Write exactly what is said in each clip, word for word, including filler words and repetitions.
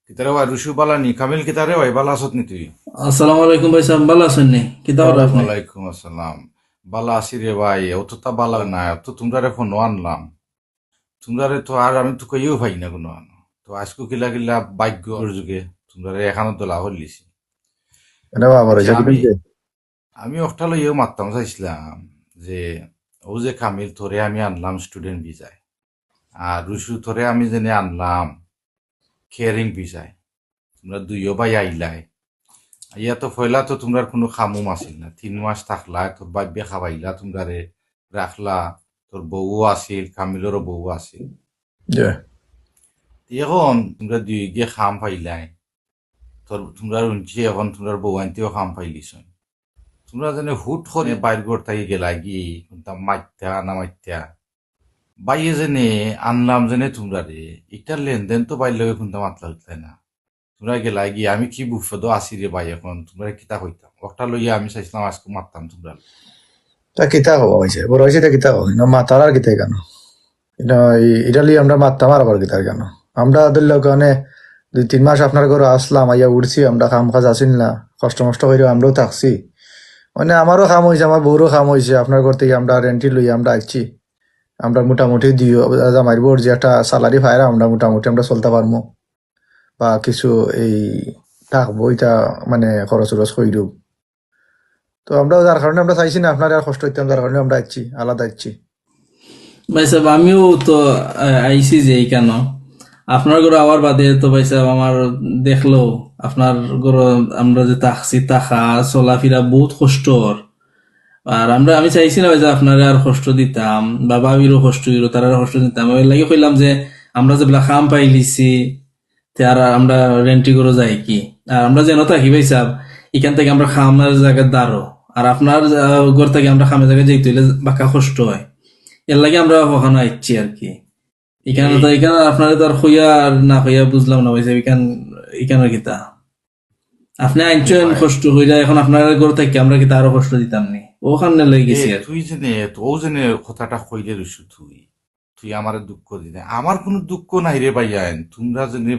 কিতারে ভাই রুশু, বালা নি? কামিল, কিতারে ভাই, বালা আছত নি তুই? আসসালামু আলাইকুম ভাইসাব, বালা আছইন নি? কিতা খবর আপনি? ওয়ালাইকুম আসসালাম। বালা আছি রে ভাই, অতটা বালা না, অত তুমরারে ফোনো আনলাম। তুমরারে তো আর আমি তো কইও পাই না কোনো আনো। তো আজকে কিলা কিলা ভাগ্যর যুগে তুমরারে এখানো দলা করলিছি। এটা বাবা রয়েছে আচ্ছা, আমি কিন্তু আমি একটা লইয়াও মাততাম চাইছিলাম যে ও যে কামিল, তোরে আমি আনলাম স্টুডেন্ট ভিসায়, আর রুশু, তোরে আমি যেনে আনলাম কেয়ারিং ভিসায়। তুমরা দুইও ভাই আইলায়, আইয়া তো পয়লা তো তুমরার কোনো কামও আছিল না, তিন মাস থাকলায়, তোর ভাইয়ে খাবাইলা, তুমরারে রাখলা, তোর বউও আছিল, কামিলরও বউ আছিল। যে এখন তুমরা দুইও গিয়া কাম পাইলায়, তোর তুমরা হুনছি এখন তুমরার বউ আনতেও কাম পাইলিছইন। তুমরা যেনে হুট করে বাইর ঘর থাকি গেলায়গি, কুনতা মাতিয়া না মাতিয়া, ভাইয়ে যেনে আনলাম যেনে তুমরারে, ইটার লেনদেন তো ভাইর লগে কুনতা মাতলা উঠলায় না। তুমরা গেলায়গি, আমি কি বিপদো আছি রে ভাই, এখন তুমরারে কিতা কইতাম, ওটা লইয়া আমি চাইছিলাম আজকে মাততাম তুমরার লগে। তা কিতা হবা হয়েছে, বড় হয়েছে, এটা কিতা হবা না, মাতার আর কিতা কেন? এটা এই- এটা লইয়া আমরা মাততাম আর আবার কিতার কেন? আমরা ধরলে ওখানে দুই তিন মাস আপনার ঘরে আসলাম, আইয়া উঠছি, আমরা কাম কাজ আসিল না, কষ্ট মষ্ট করি আমরাও থাকছি। মানে আমারও কাম হয়েছে, আমার বউরও কাম হয়েছে, আপনার ঘর থেকে আমরা রেন্টি লই আমরা আইছি। আমরা মোটামুটি দুই জামাইর বউর যে একটা স্যালারি পাইরা আমরা মোটামুটি আমরা চলতে পারবো, বা কিছু এই থাকবো, এটা মানে খরচ উরচ হইল। তো আমরা যার কারণে আমরা চাইছি না আপনার আর কষ্ট হইতাম, যার কারণে আমরা আইছি, আলাদা আইছি। ভাইসাব, আমিও তো আহ, আইছি যে এখানো আপনার ঘরে আওয়ার বাদে তো ভাইসাব আমার দেখলো আপনার ঘরে আমরা যে থাকছি, থাকা চলাফেরা বহুত কষ্টর। আর আমরা আমি চাইছি না ভাইসাব আপনারে আর কষ্ট দিতাম বা ভাবিরও কষ্ট হইল, তারারও কষ্ট দিতাম। এর লাগি কইলাম যে আমরা যেবলা কাম পাইলিছি, তে আর আমরা রেন্টি ঘরো যাই কি? আর আমরা যেন থাকি ভাইসাব, এখান থেকে আমরা কামের জায়গা দাঁড়ো, আর আপনার আহ, ঘর থেকে আমরা কামের জায়গায় যাইতে হইলে বাক্কা কষ্ট হয়। এর লাগি আমরা ওখানে আইছি আর কি। এখানে তো এখানে আপনারে তো আর কইয়া আর না কইয়া বুঝলাম না ভাইসাব, এখান এখানে কিতা আপনি আনছেন কষ্ট কইরা, এখন আপনার ঘর থেকে আমরা কিতা আরো কষ্ট দিতাম নি? ওখানে লই গেছি এ, আর কি। তুই যেনে ও যেনে কথাটা কইলে রুশু, তুই তুই আমারে দুঃখ দিলে, আমার কোনো দুঃখ নাই রে ভাইয়াইন। তুমরা যেনে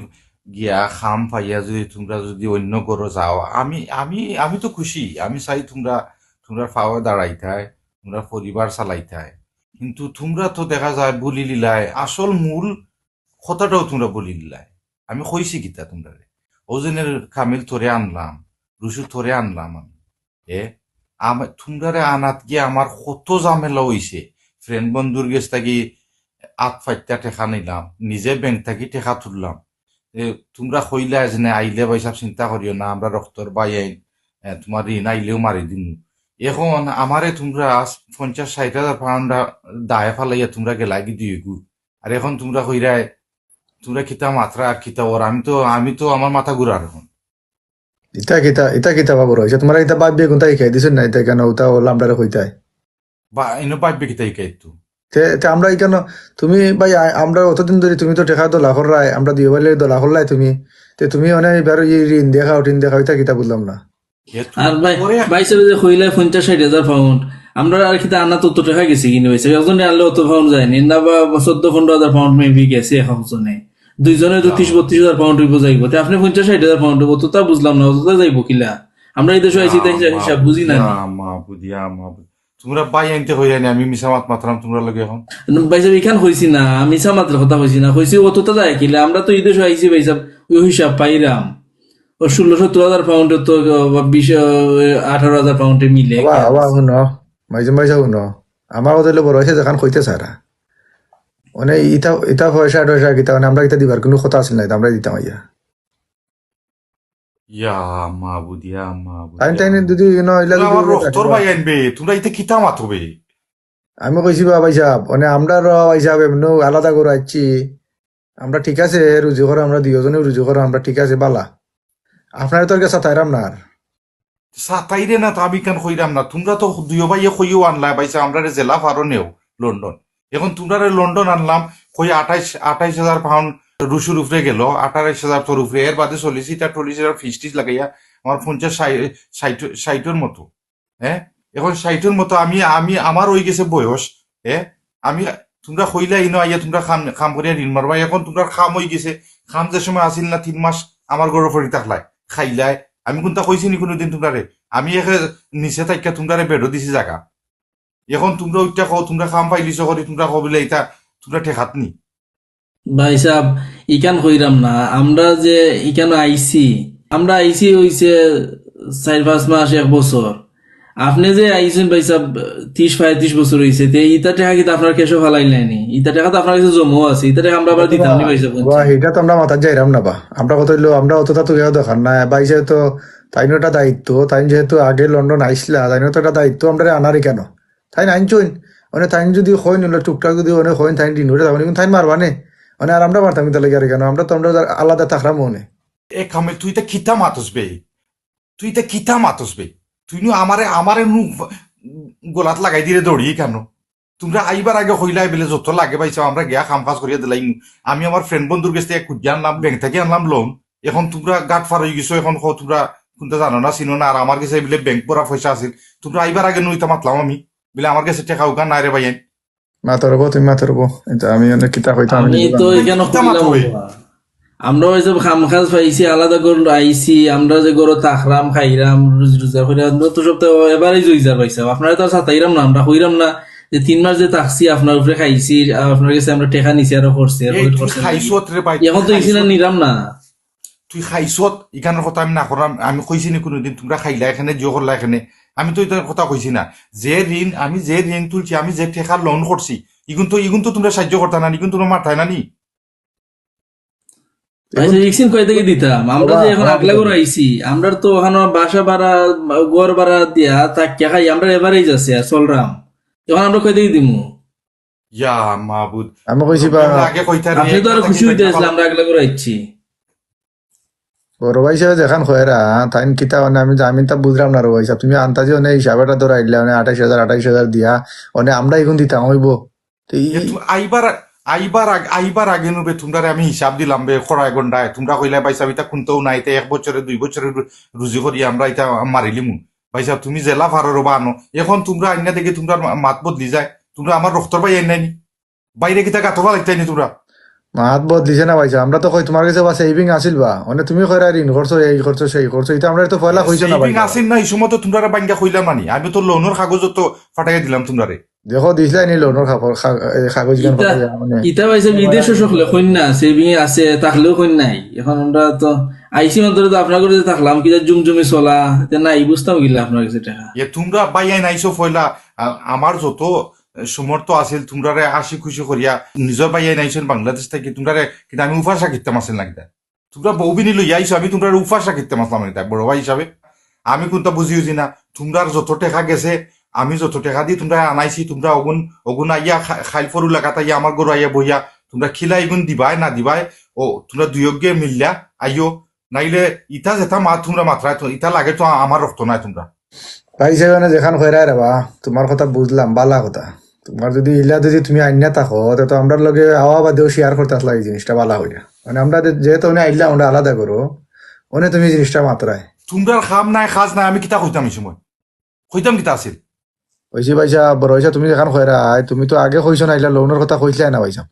গিয়া কাম পাইয়া যদি তুমরা যদি অন্য ঘরো যাও, আমি আমি আমি তো খুশি। আমি চাই তুমরা তুমরার পাওয়ে দাঁড়াইতায়, তুমরার পরিবার চালাইতায়। কিন্তু তুমরা তো দেখা যায় ভুলি লিলায়, আসল মূল কথাটাও তুমরা ভুলি লিলায়। আমি কইছি কিতা তুমরারে, ও যেনে কামিল তোরে আনলাম, রুশু তোরে আনলাম আমি। এ, আম- তুমরারে আনাত গিয়া আমার কত ঝামেলা হইছে। ফ্রেন্ড বন্ধুর গেছ থাকি আত ফাইত্তা টেকা নিলাম, নিজে ব্যাংক থাকি টেকা তুললাম। এ, তুমরা কইলা যেনে আইলে ভাইসাব চিন্তা করিও না, আমরা রক্তর ভাইয়াইন, এ, তুমার ঋণ আইলেও মারি দিমু। এখন আমারে তুমরা পঞ্চাশ ষাইট হাজার পাউন্ড দায়ে ফালাইয়া তুমরা গেলাগি দুইগু। আর এখন তুমরা কইরায়, তুমরা কিতা মাতরা আর কিতা অর, আমি তো আমি তো আমার মাথা ঘুরার এখন। ইতা কিতা, ইতা কিতা বা বড় হয়েছে, তোমার ইতা ভাবিয়ে কোনটা শিখাই দিছো না, ইতা কেন ওটা ও লামডারে কইতায়? বা এনে ভাবিয়ে কিতা শিখাই তো? তে তে আমরা এখানে তুমি ভাই আ- আমরা অতদিন ধরে তুমি তো টেকা দলা কররায়, আমরা দুই ভাইলে দলা করলাই তুমি, তে তুমি মানে এবার এই ঋণ দেখাও, ঋণ দেখাও, ইতা কিতা বুঝলাম না। এ তুই আর ভাই পরে ভাইসাবে যে কইলা পঞ্চাশ ষাইট হাজার পাউন্ড, আমরা আর কিতা আনাত অত টেকা গেছে কিনা ভাইসাব? একজনে আনলে অত পাউন্ড যায়নি না বা চোদ্দ পনেরো হাজার পাউন্ড মেবি গেছে একজনে, দুইজনে তো ত্রিশ বত্রিশ হাজার পাউন্ড হইব যাইব। তে আপনি পঞ্চাশ ষাইট হাজার পাউন্ড হইব, অতটা বুঝলাম না, অতটা যাইব কিলা? আমরা এই দেশে আইছি, তাই হিসাব বুঝি না নি? ইয়া মাবুদ, ইয়া মাবুদ। তুমরা ভাইয়াইন্তে কইরায় নি, আমি মিছা মাত মাতরাম তুমরার লগে এখন। ভাইসাব, ইখান কইছি না, আমি মিছা মাতর কথা কইছি না, কইছি অতটা যায় কিলা? আমরা তো এই দেশে আইছি ভাইসাব, ওই হিসাব পাইরাম। ও ষোলো সতেরো হাজার পাউন্ডে তো, আহ, বিশ, আহ, আঠারো হাজার পাউন্ডে মিলে। আবা আবা হুনো, মাইজুম ভাইসাব হুনো, আমার কথা হইলে বড় হয়েছে যেখান কইতে সারা, মানে ইতা ইতা পয়সা টয়সা কিতা মানে আমরা কিতা দিবার কোনো কথা আছে না, ইতা আমরা দিতাম আইয়া। ইয়া মাবুদ, ইয়া মাবুদ, তাই ইয়া তাই মাবুদ। যদি ইনো ইলা তুমরা যদি আমার ইলা রক্তর কাটবা। ভাইয়াইন বে, তুমরা ইতে কিতা মাতো বে? আমি কইছি বাবা হিসাব, মানে আমরা র হিসাব এমনি আলাদা করে আইছি, আমরা ঠিক আছে, রুজি করো, আমরা দুইজনে রুজি করো, আমরা ঠিক আছে, বালা। আপনারে তো আর কে সাতাইরাম না আর। সাতাইরে না তো আমি কেন কইরাম না, তুমরা তো দুইও ভাইয়ে কইও আনলা ভাইসাব, আমরারে যেলা পারো নেও লন্ডন। এখন তুমরারে লন্ডন আনলাম, কই আঠাইশ আঠাইশ হাজার পাউন্ড রুশুর উপরে গেল, আঠাইশ হাজার তোর উপরে, এর বাদে সলিসিটার টলিসিটার ফিস টিস লাগাইয়া আমার পঞ্চাশ ষাইট ষাইট ষাইটর মতো, হ্যাঁ, এখন ষাইটর মতো আমি আমি আমার হই গেছে বয়স, হ্যাঁ, আমি তুমরা কইলা ইনো আইয়া তুমরা কাম কাম করিয়া ঋণ মারবা, এখন তুমরার কাম হই গেছে, কাম যে সময় আসিল না তিন মাস আমার ঘরো পড়ি থাকলায়, খাইলায়। আমি কুনতা কইছি নি কুনুদিন তুমরারে? আমি একে নিচে থাকিয়া তুমরারে বেডও দিছি জাগা। এখন তুমরা উঠিয়া কও, তুমরা কাম পাইলিছো করি, তুমরা কও বুলে ইতা তুমরা ঠেকাত নি। ভাইসাব, ইখান কইরাম না, আমরা যে ইখান আইছি, আমরা আইছি অইছে চাইর পাঁচ মাস, এক বছর। আপনে যে আইছইন ভাইসাব, ত্রিশ পঁয়ত্রিশ বছর অইছে, তে ইতা টেকা কিতা আপনার ক্যাশো ফালাইলায় নি? ইতা টেকা তো আপনার গেছে জমাও আছে, ইতা টেকা আমরা আবার দিতাম নি ভাইসাব। বা, ইটা তো আমরা মাথাত যাইরাম না বা। আমরা কথা অইলো, আমরা অতটা তো কেউ দেখার না। ভাইসাব তো, তাইনও একটা দায়িত্ব, তাইন যেহেতু আগে লন্ডন আইছলা, তাইনও তো একটা দায়িত্ব আমরারে আনার ইখানো। তাইন আনছইন, মানে তাইন যদি কইন, অইলে টুকটাক যদি অনে কইন, তাইন দিন করে যাবেন, কিন্তু তাইন মারবা নে। মানে আর আমরা মারতাম কিতা লাগি আর কেন? আমরা তো আমরা আলাদা থাকরাম অনে। এ কামিল, তুই ইতা কিতা মাতস বে? তুই ইতা কিতা মাতস বে? তুই নু আমারে, আমারে নু গলাত লাগাই দিরে দড়ি কেন? তুমরা আইবার আগে কইলায় বুলে যত লাগে ভাইসাব, আমরা গিয়া কাম কাজ করিয়া দিলাইমু। আমি আমার ফ্রেন্ড বন্ধুর গেছ থাকি খুজিয়া আনলাম, ব্যাংক থাকি আনলাম লোন। এখন তুমরা গাট ফার অইগেছো, এখন কও তুমরা কুনতা জানো না, চিনো না, আর আমার গেছে বুলে ব্যাংক ভরা পয়সা আছিল। তুমরা আইবার আগে নু ইতা মাতলাম আমি, বুলে আমার গেছে টেকা উকা নাই রে ভাইয়াইন। মাতো রবো, তুমি মাতো রবো। ইতা আমি অনেক কিতা কইতাম, আমি আমি তো বুঝলাম না। ইখানো কিতা মাতো কইলাম ওই? আমরা অইছে কাম কাজ পাইছি, আলাদা ঘর আইছি, আমরা যে ঘরো থাকরাম, খাইরাম, রুজি রোজগার করিয়া, আমরা তো সব তো এবারেই জইজার ভাইসাব। আপনারে তো আর সাতাইরাম না, আমরা কইরাম না যে তিন মাস যে থাকছি, আপনার উপরে খাইছি, আর আপনার গেছে আমরা টেকা নিছি, আরো করছি, আর এই, ওই তুই করছি। খাইছত রে ভাই, এখন তো ইখান আর খাইছত। নিরাম না। তুই খাইছত, ইখানর কথা আমি না করলাম, আমি কইছি নি কুনুদিন তুমরা খাইলা এখানে, জিও করলা এখানে? আমি তো ইতার কথা কইছি না। যে ঋণ, আমি যে ঋণ তুলছি, আমি যে টেকা লোন করছি, ইগুন তো, ইগুন তো তুমরা সাহায্য করতা না, ইগুন তুমরা মারতায় না নি? ভাইসাব, ইকশিন কই থাকি দিতাম? আমরা যে এখন আগলা ঘরো আইছি, আমরার তো অখানো বাসা ভাড়া, ঘর ভাড়া দিয়া থাকিয়া খাই, আমরা এবারেই যাচ্ছি আর চলরাম। এখন আমরা কই থাকি দিমু? ইয়া মাবুদ। আমি কইছি বা, আগে কইতা রে, আপনে তো আরো খুশি অইতা আছলা, আমরা আগলা ঘরো আইছি। বড় ভাইসাবে যেখান কইরা, তাইন কিতা মানে আমি, আমি তা বুঝলাম না রে ভাইসাব। তুমি আন্তাজি অনে হিসাব এটা ধরাইলা, অনে আঠাইশ হাজার, আঠাইশ হাজার দিয়া, অনে আমরা ইগুন দিতাম অইবো। তো ই এ তু-, আইবার, আইবার আগ-, আইবার আগে নু বে তুমরারে আমি হিসাব দিলাম বে, খরায় গন্ডায়। তুমরা কইলায়, "ভাইসাব, ইতা কুনতাউ নাই, ইতা এক বছরে, দুই বছরে রু-, রুজি করি আমরা ইতা মারিলিমু।" ভাইসাব, তুমি যেলা ফারো রবা আনো। এখন তুমরা আইন্না দেখি তুমরার মা-, মাত বদলি যায়। তুমরা আমার রক্তর ভাইয়াইন নায় নি? বাইরে কিতা গাতো ফালাইতায় নি তুমরা? মাত বদলিছে না ভাইসাব, আমরা তো কই তুমার গেছে বা saving আছিল বা, মানে তুমি কইরা ঋণ করছো, এই করছো, সেই করছো, ইতা আমরারে তো পয়লা কইছো না saving ভাইসাব। আছিল না, ই সময় তো তুমরারে ভাঙ্গা কইলাম না নি, আমি তো লোনর কাগজ তো ফাটাইয়া দিলাম তুমরারে। দেখো, দিছলায় নি লোনর কাগজ, কাগজ ইখান ইতা, ফাটাইয়া, মানে। ইতা ভাইসাব, বিদেশো সকলে কইন না, saving আছে, থাকলেও কইন নাই। এখন আমরা তো আইছি মাত্র তো আপনার ঘরো থাকলাম, কিতা জুমজুমি চলা, ইতা নাই, বুঝতাম কিলা আপনার গেছে টেকা। এ তুমরা ভাইয়াইন আইছো পয়লা, আ-, আমার যত সমর্থ আছিল, তুমরারে হাসি খুশি করিয়া, নিজর ভাইয়াইন আইছইন বাংলাদেশ থাকি, তুমরারে কিন্তু আমি উপাস রাখিতাম আছিল না কিতা? তুমরা বউবিনি লইয়া আইছো, আমি তুমরারে উপাস রাখিতাম আছলাম না কিতা, বড় ভাই হিসাবে? আমি কুনতা বুঝি উজি না, তুমরার যত টেকা গেছে, আমি যত টেকা দি তুমরারে আনাইছি, তুমরা অগুন, অগুন আইয়া খা-, খাইল ফরু লাগাত আইয়া আমার ঘরো আইয়া বইয়া, তুমরা কিলা ইগুন দিবায় না দিবায়, ও তুমরা দুইওগে মিল্লা আইও, নাইলে ইতা যেতা মাত তুমরা মাতরায় তো, ইতা লাগে তো আমার রক্ত নায় তুমরা। ভাইসাবে অনে যেখান কইরায় রে বা, তুমার কথা বুঝলাম, বালা কথা। তুমার যদি ইলা যদি তুমি আইন্না থাকো, তে তো আমরার লগে আওয়া বাদেও share করতে আছলা ই জিনিসটা বালা কইরা। মানে আমরা যে-, যেহেতু অনে আইলাম, আমরা আলাদা ঘরো, অনে তুমি জিনিসটা মাতরায়। তুমরার কাম নাই, কাজ নাই, আমি কিতা কইতাম ই সময়? কইতাম কিতা আছিল? কইছি ভাইসাব, বড় ভাইসাব, তুমি যেখান কইরায়, তুমি তো আগে কইছো না, ইলা লোনর কথা কইছলায় না ভাইসাব।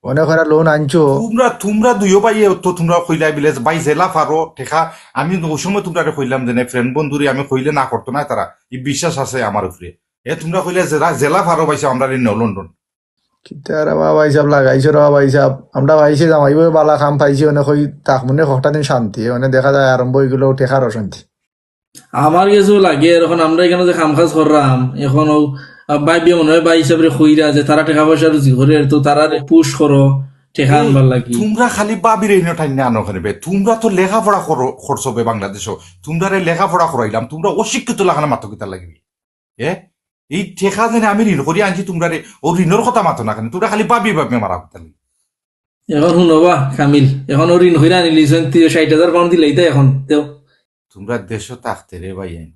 অনে কইরা লোন আনছো। তুমরা, তুমরা দুইও ভাইয়ে তো তুমরা কইলায় বুলে, "ভাই যেলা ফারো টেকা।" আমি ওই সময় তুমরারে কইলাম যে, "না, ফ্রেন্ড বন্ধুরে আমি কইলে না করতো নায় তারা, ই বিশ্বাস আছে আমার উপরে।" এ তুমরা কইলায়, "যেলা, যেলা ফারো ভাইসাব, আমরারে নেও লন্ডন।" কিতা রে বা ভাইসাব, লাগাইছো রে বা ভাইসাব। আমরা ভাইসাব জামাই বউ বালা কাম পাইছি, অনে কই থাকমু নে কয়টা দিন শান্তি, অনে দেখা যায় আরম্ভ অইগেলো টেকার অশান্তি। আমার গেছেও লাগে, এখন আমরা ইখানো যে কাম কাজ কররাম, এখন ও, আ, ভাইবে মনে অয় ভাই হিসাবে কইরা যে তারা টেকা পয়সা রুজি করের, তো তারারে push করো টেকা আনবার লাগি। তুমরা খালি ভাবিরে ইনো টাইন্না আনো কেনে বে? তুমরা তো লেখাপড়া করো, করছো বে বাংলাদেশো, তুমরারে লেখাপড়া করাইলাম, তুমরা অশিক্ষিত লাখান মাতো কিতার লাগি? এ, এই টেকা যেনে আমি ঋণ করি আনছি তুমরারে, ও ঋণর কথা মাতো না কেনে? তুমরা খালি ভাবি ভাবি মারা কিতার লাগি? এখন হুনো বা কামিল, এখন ও ঋণ কইরা আনিলিছইন, ষাইট হাজার পাউন্ড দিলাইতা এখন দেও। তুমরা দেশো থাকতে রে ভাইয়াইন,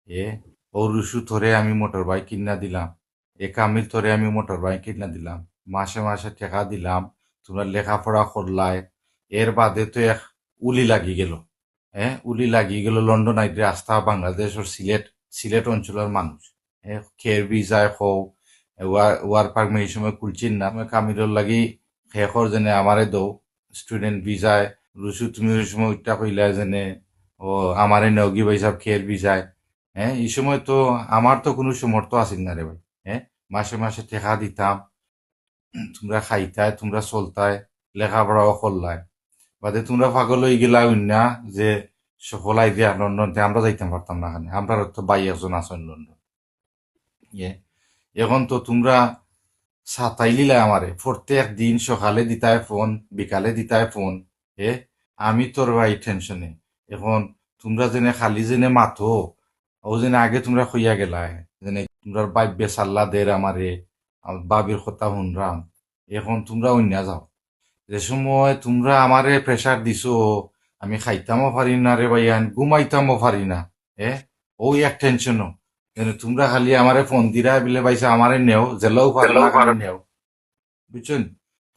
এ, ও রুশু তোরে আমি মোটর বাইক কিনা দিলাম, এ কামিল তোরে আমি মোটর বাইক কিনা দিলাম, মাসে মাসে টেকা দিলাম, তুমরা লেখাপড়া করলায়, এর বাদে তো এক উলি লাগি গেলো, হ্যাঁ, উলি লাগি গেলো লন্ডন আইতে রাস্তা বাংলাদেশর সিলেট, সিলেট অঞ্চলর মানুষ, হ্যাঁ, কের ভিসায় কও, ওয়ার-, ওয়ার্ক পারমিট এই সময় খুলছিল না, কামিলর লাগি হে কর যেনে আমারে দেও, স্টুডেন্ট ভিসায় রুশু, তুমি ওই সময় উঠা কইলা যেনে, "ও, আমারে নেওগি ভাইসাব, খের বিজায়।" হ্যাঁ, এই সময় তো আমার তো কুনু সামর্থ্য আছিল না রে ভাই। হ্যাঁ, মাসে মাসে টেকা দিতাম, তুমরা খাইতায়, তুমরা চলতায়, লেখাপড়াও করলায়। বাদে তুমরা পাগল অইগেলা অইন্যা যে সকল আইয়া লন্ডন, তে আমরা যাইতাম পারতাম না কেনে, আমরার তো ভাই একজন আছইন লন্ডন। ইয়ে, এখন তো তুমরা সাতাইলিলায় আমারে, প্রত্যেক দিন সকালে দিতায় ফোন, বিকালে দিতায় ফোন। এ, আমি তোর ভাই টেনশনে। এখন তুমরা যেনে খালি যেনে মাতো, ও যেনে আগে তুমরা কইয়া গেলায়, যেনে তুমরার ভাইব্বে সাল্লা দের আমারে, আমার ভাবির কথা হুনরাম। এখন তুমরা অইন্যা যাও। যে সময় তুমরা আমারে প্রেশার দিছো, আমি খাইতামও পারি না রে ভাইয়াইন, ঘুমাইতামও পারি না। এ, ওই এক টেনশনও। যেনে তুমরা খালি আমারে ফোন দিরায়, বিলে ভাইসাব আমারে নেও, যেলাউ পারো না কেনে নেও। বুঝছইন?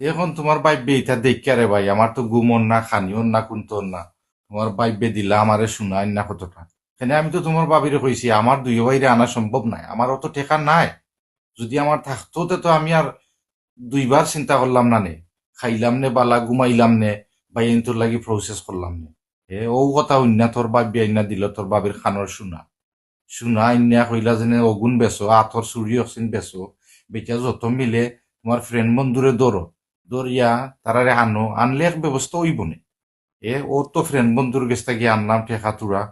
এখন তুমার ভাইব্বে ইতা দেখিয়া রে ভাই, আমার তো ঘুম অর না, খানি অর না, কুন্তা অর না। তুমার ভাইব্বে দিলা আমারে সোনা আইন্না কতটা। কেনে আমি তো তুমার ভাবিরে কইছি, আমার দুইও ভাইরে আনা সম্ভব নায়, আমার অত টেকা নাই। যুদি আমার থাকতো, তে তো আমি আর দুইবার চিন্তা করলাম না নে, খাইলাম নে বালা, ঘুমাইলাম নে, ভাইয়াইন্তর লাগি প্রসেস করলাম নে। এ, ও কথা হুনিয়া তোর ভাবিয়ে আইন্না দিল তোর ভাবির কানর সোনা। সোনা আইন্না কইলা যেনে অগুন বেচো, আতর চুড়ি অকছিন বেচো, বেচিয়া যত মিলে তুমার ফ্রেন্ড বন্ধুরে ধরো, ধরিয়া তারারে আনো, আনলে এক ব্যবস্থা অইবো নে। এ, ও তো ফ্রেন্ড বন্ধুর গেছ থাকি আনলাম টেকা থুড়া,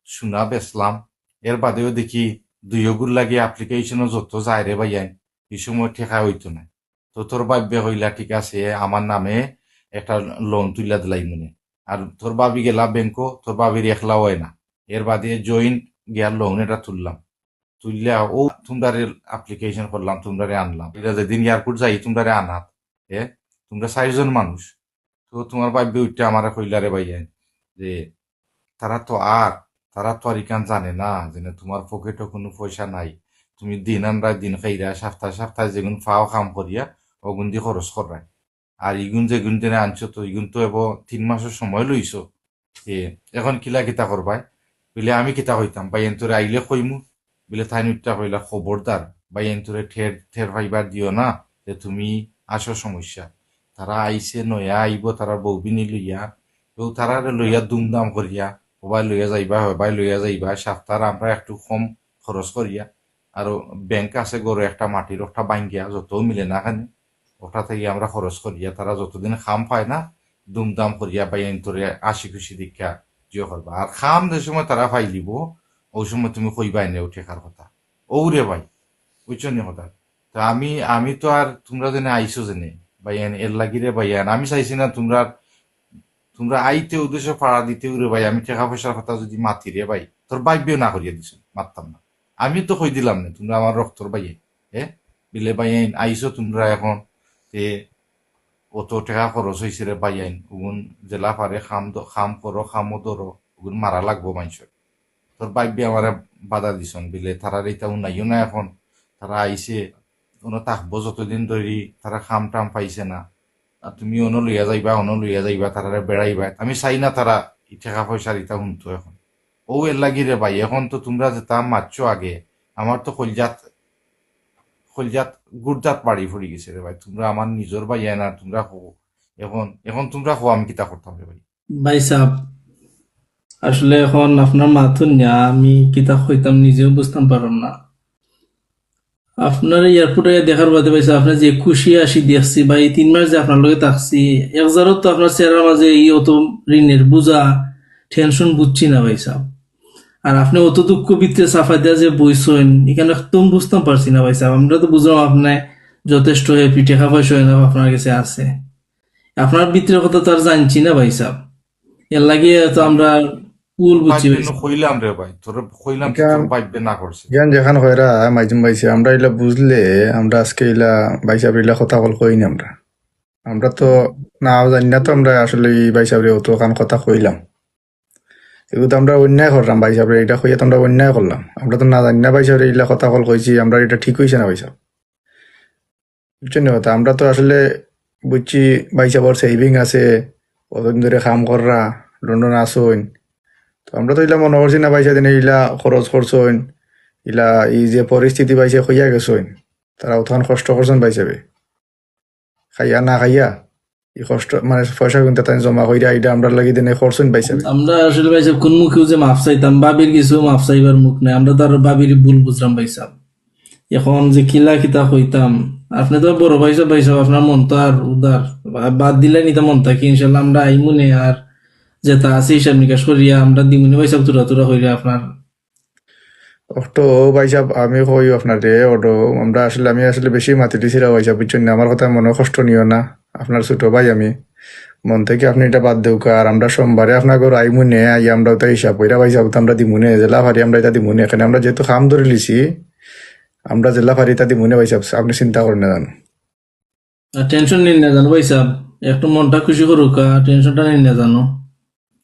সোনা বেচলাম, এর বাদেও দেখি দুইওগুর লাগি অ্যাপ্লিকেশনও যত যায় রে ভাইয়াইন, ই সময় টেকা অইতো নায়। তো তোর ভাবিয়ে কইলা, "ঠিক আছে, আমার নামে একটা লোন তুলিয়া দিলাইমু নে।" আর তোর ভাবি গেলা ব্যাংকো, তোর ভাবির একলা অয় না, এর বাদে জয়েন্ট গিয়া লোন এটা তুললাম, তুলিয়া ও তুমরারে অ্যাপ্লিকেশন করলাম, তুমরারে আনলাম। এটা যেদিন এয়ারপোর্ট যাই তুমরারে আনাত, এ, তুমরা চাইরজন মানুষ, তো তুমার ভাবিয়ে উঠিয়া আমারে কইলা রে ভাইয়াইন যে তারা তো আর, তারা তো আর ইখান জানে না, যেনে তুমার পকেটো কুনু পয়সা নাই। তুমি দিন আনরায়, দিন খাইরায়, সাপ্তায় সাপ্তায় যেগুন পাও কাম করিয়া, অগুন দি খরচ কররায়। আর ইগুন যেগুন দিনে আনছো তো, ইগুন তো এবো তিন মাসর সময় লইছো। এ, এখন কিলা কিতা করবায়? বুলে, "আমি কিতা কইতাম, ভাইয়াইন্তরে আইলে কইমু।" বুলে, তাইন উঠিয়া কইলা, "খবরদার, ভাইয়াইন্তরে টের, টের পাইবার দিও না যে তুমি আছো সমস্যা।" তারা আইছে, নয়া আইবো, তারার বউবিনি লইয়া, তো তারারে লইয়া দুমদাম করিয়া, হবায় লইয়া যাইবা, হবায় লইয়া যাইবা, সাপ্তার আমরা একটু কম খরচ করিয়া, আরো ব্যাংক আছে ঘরো একটা মাটির, ওটা ভাঙ্গিয়া, যতও মিলে না কেনে, ওটা থাকি আমরা খরচ করিয়া, তারা যতদিন কাম পায় না, দুমদাম করিয়া ভাইয়াইন্তরে হাসি খুশি দেখিয়া জিও করবা। আর কাম যে সময় তারা পাইলিবো, ওই সময় তুমি কইবায় নে ও টেকার কথা। ও রে ভাই, বুঝছো নি কথা? তো আমি, আমি তো আর তুমরা যেনে আইছো যেনে, ভাইয়াইন, এর লাগি রে ভাইয়াইন, আমি চাইছি না তুমরা, তুমরা আইতে উদ্দেশ্য পাড়া দিতে রে ভাই, আমি টেকা পয়সার কথা যুদি মাতি রে ভাই, তোর ভাবিয়েও না করিয়া দিছো, মাততাম না। আমি তো কই দিলাম নে, তুমরা আমার রক্তর ভাইয়াইন, এ, বিলে ভাইয়াইন, আইছো তুমরা এখন, তে অত টেকা খরচ অইছে রে ভাইয়াইন, অগুন যেলা পারে কাম দ-, কাম করো, কামও ধরো, অগুন মারা লাগবো মানষর। তোর ভাবিয়ে আমারে বাধা দিছইন, বিলে তারারে ইতা হুনাইও না এখন, তারা আইছে, অনো থাকবো যতদিন ধরি, তারা কাম টাম পাইছে না, আর তুমি অনো লইয়া যাইবা, অনো লইয়া যাইবা, তারারে বেড়াইবা। আমি চাই না তারা ই টেকা পয়সার ইতা হুনতো এখন। ও এর লাগি রে ভাই, এখন তো তুমরা যেতা মাতছো আগে, আমার তো কইলজাত, কইলজাত গুড়জাত বাড়ি পড়ি গেছে রে ভাই। তুমরা আমার নিজর ভাইয়াইন, আর তুমরা কও, এখন, এখন তুমরা কও আমি কিতা করতাম রে ভাই? ভাইসাব, আসলে এখন আপনার মাত হুনিয়া আমি কিতা কইতাম নিজেও বুঝতাম পারলাম না। আপনারে এয়ারপোর্টো আইয়া দেখার বাদে ভাইসাব, আপনারে যে খুশি হাসি দেখছি বা এই তিন মাস যে আপনার লগে থাকছি, এক জারত তো আপনার চেহারার মাঝে ই অত ঋণর বুঝা, টেনশন বুঝছি না ভাইসাব। আর আপনে অত দুঃখ ভিতরে চাপাই দিয়া যে বইছইন, ইখান একদম বুঝতাম পারছি না ভাইসাব। আমরা তো বুঝলাম আপনে যথেষ্ট হ্যাপি, টেকা পয়সা অইনা আপনার গেছে আছে। আপনার ভিতরে কথা তো আর জানছি না ভাইসাব, এর লাগি তো আমরা ভুল বুঝছি ভাইসাব। কইলাম রে ভাই, তোরে কইলাম, তোর ভাইবে না করছে। ইখান যেখান কইরা মাইজুম ভাইসাব, আমরা ইলা বুঝলে, আমরা আজকে ইলা ভাইসাবরে ইলা কথা কল কই না আমরা। আমরা তো না জানি না তো, আমরা আসলে ই ভাইসাবরে অতখান কথা কইলাম। এগুলো তো আমরা অন্যায় করলাম ভাইসাবরে, ইটা কইয়া তো আমরা অন্যায় করলাম। আমরা তো না জানি না ভাইসাবরে ইলা কথা কল কইছি, আমরা ইটা ঠিক অইছে না ভাইসাব। বুঝছইন নি কথা? আমরা তো আসলে বুঝছি ভাইসাবর সেভিং আছে, অতদিন ধরি কাম কররা, লন্ডন আছইন। তো আমরা তো ইলা মনো করছি না ভাইসাব দিনে ইলা খরচ করছইন, ইলা ই যে পরিস্থিতি ভাইসাব কইয়া গেছইন, তারা অতখান কষ্ট করছইন ভাইসাবে। খাইয়া না খাইয়া, ই কষ্ট, মানে, পয়সা কিন্তু তাইন জমা কইরা ইটা আমরার লাগি দিনে করছইন ভাইসাব। আমরা আসলে ভাইসাব কোন মুখেও যে মাফ চাইতাম, ভাবির কিছু মাফ চাইবার মুখ নাই। আমরা তো আর ভাবির ভুল বুঝলাম ভাইসাব। এখন যে কিলা কিতা কইতাম, আপনে তো বড় ভাইসাব, ভাইসাব আপনার মন তো আর উদার, বা-, বাদ দিলে নিতা মন থাকি, ইনশাল্লাহ আমরা আইমুনে আর যেটা আছে হিসাব নিকাশ করিয়া আমরা দিমুনে ভাইসাব, তুরা তুরা কইরা আপনার। অটো ভাইসাব, আমি কই আপনারে, অটো আমরা আসলে, আমি আসলে বেশি মাতি দিছি রে ভাইসাব, বুঝছইন নি? আমার কথা মনে কষ্ট নিও না, আপনার ছোট ভাই আমি। মন থাকি আপনে ইটা বাদ দেউক্কা, আর আমরা সোমবারে আপনার ঘর আইমুনে, আই আমরা ওটা হিসাব কইরা ভাইসাব, ওটা আমরা দিমুনে, যেলা পারি আমরা ইটা দিমুনে। এখানে আমরা যেহেতু কাম ধরি লিছি, আমরা যেলা পারি ইটা দিমুনে ভাইসাব, আপনে চিন্তা করইন না জানো। আর টেনশন নিন না জানো ভাইসাব, একটু মনটা খুশি করুক্কা, টেনশনটা নিন না জানো।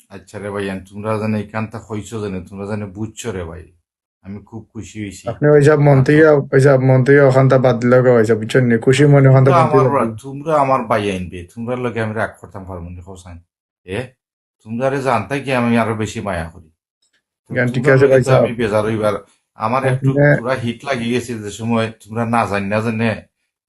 আচ্ছা রে ভাইয়ান, তোমরা জানো ইখানতা কইছো জানো, তোমরা জানো বুঝছো রে ভাই, আমি খুব খুশি হইছি। আপনে ভাইসাব মন থাকি, ভাইসাব মন থাকি ওখানতা বাদ দিলাউক্কা ভাইসাব, বুঝছইন নি? খুশি মনে ওখানতা তোমরা বাদ দিলাউক্কা। আমার, তোমরা আমার ভাইয়াইন বে, তোমরার লগে আমি রাগ করতাম পারমু নি, হোসেন? এ, তোমরারে জানতায় কি আমি আরো বেশি মায়া করি। তো গান ঠিক তোমরার আছে লগে তো ভাইসাব। আমি বেজার হইবার, আমার একটু আপনে- পুরা হিট লাগি গেছে যে সময় তোমরা না জানি না জানে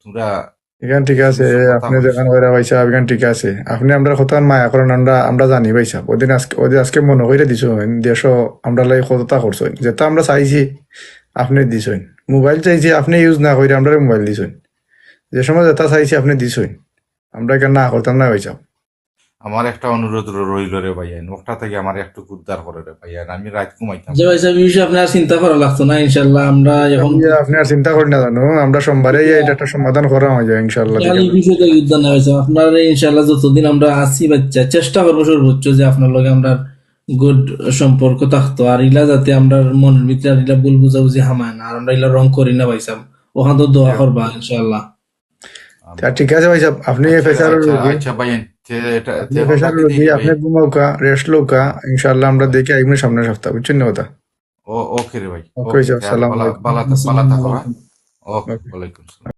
তোমরা ইখান ঠিক আছে, সুন্দর কথা আপনে কইছো। যেখান কইরা ভাইসাব, ইখান ঠিক আছে। আপনে আমরার কথা মায়া করইন, আমরা, আমরা জানি ভাইসাব। ওদিন আজকে, ওদিন আজকে মনে কইরা দিছইন, দেশো আমরার লাগি কততা করছইন। যেটা আমরা চাইছি, আপনে দিছইন। মোবাইল চাইছি, আপনে ইউজ না কইরা আমরারে মোবাইল দিছইন। যে সময় যেটা চাইছি, আপনে দিছইন। আমরা ইখান না করতাম না ভাইসাব। আমার একটা অনুরোধ র-, রইল রে ভাইয়াইন, ওটা থাকি আমার একটু উদ্ধার করো রে ভাইয়াইন, আমি রাত ঘুমাইতাম। যে ভাইসাব, ই বিষয়ে আপনার চিন্তা করা লাগতো না, ইনশাল্লাহ আমরা এখন আপনে আর চিন্তা করইন না জানো, আমরা সোমবারে ইটা একটা সমাধান করা অইযায় ইনশাল্লাহ। খালি বিষয়টা উদ্ধার না ভাইসাব, আপনারে ইনশাল্লাহ যতদিন আমরা আছি বাচ্চা চেষ্টা করবো সর্বোচ্চ যে আপনার লগে আমরা গুড সম্পর্ক থাকতো, আর ইলা যাতে আমরার মনের ভিতরে আর ইলা ভুল বুঝাবুঝি হামায় না, আর আমরা ইলা রং করি না ভাইসাব, ওখান তো দোয়া করবা ইনশাল্লাহ। তা ঠিক আছে ভাইসাব, আপনে আচ্ছা, প্রেশারর আচ্ছা, রোগী, আচ্ছা ভাইয়াইন, তে এটা, তে আপনে প্রেশারর ওটা কি রোগী, দেখি আপনে ভাই? ঘুমাউক্কা, রেস্ট লউক্কা, ইনশাল্লাহ আমরা দেখি আইমু সামনের সপ্তাহ, বুঝছইন নি কথা? ও, ওকে রে ভাই, ওকে ওকে, ভাইসাব, তে সালাম বালা, আলাইকুম। বালা, বালা থাকো, হ্যাঁ? ওকে, ওয়ালাইকুম আসসালাম।